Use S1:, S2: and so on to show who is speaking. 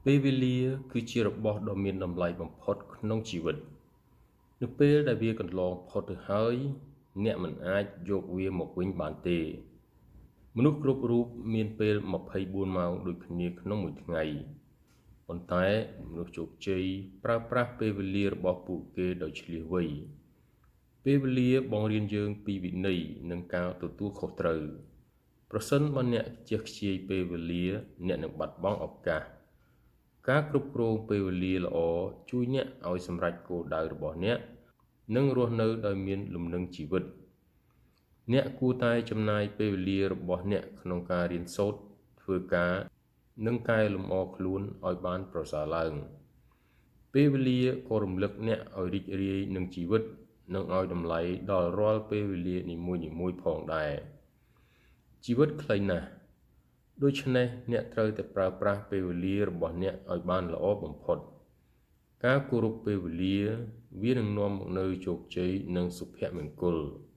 S1: ពេលវេលាគឺជារបស់ដ៏មានតម្លៃបំផុតក្នុងជីវិត នៅពេលដែលវាកន្លងផុតទៅហើយ អ្នកមិនអាចយកវាមកវិញបានទេ មនុស្សគ្រប់រូបមានពេល24ម៉ោងដូចគ្នាក្នុងមួយថ្ងៃ ប៉ុន្តែមនុស្សជោគជ័យប្រើប្រាស់ពេលវេលារបស់ពួកគេដោយឈ្លាសវៃ ពេលវេលាបង្រៀនយើងពីវិន័យនិងការទទួលខុសត្រូវ ប្រសិនបើអ្នកខ្ជះខ្ជាយពេលវេលា អ្នកនឹងបាត់បង់ឱកាស ការគ្រប់គ្រងពេលវេលាល្អជួយអ្នកឲ្យសម្រេចគោលដៅរបស់អ្នក និងរស់នៅដោយមានលំនឹងជីវិត អ្នកគួរតែចំណាយពេលវេលារបស់អ្នកក្នុងការរៀនសូត្រ ធ្វើការ និងកែលម្អខ្លួនឲ្យបានប្រសើរឡើង ពេលវេលាក៏រំលឹកអ្នកឲ្យរីករាយនឹងជីវិត និងឲ្យតម្លៃដល់រាល់ពេលវេលានីមួយៗផងដែរ ជីវិតខ្លីណាស់ ដូច្នេះអ្នកត្រូវតែប្រើប្រាស់ពេលវេលារបស់អ្នកឲ្យបានល្អបំផុត ការគោរពពេលវេលា វានឹងនាំមកនូវជោគជ័យនិងសុភមង្គល។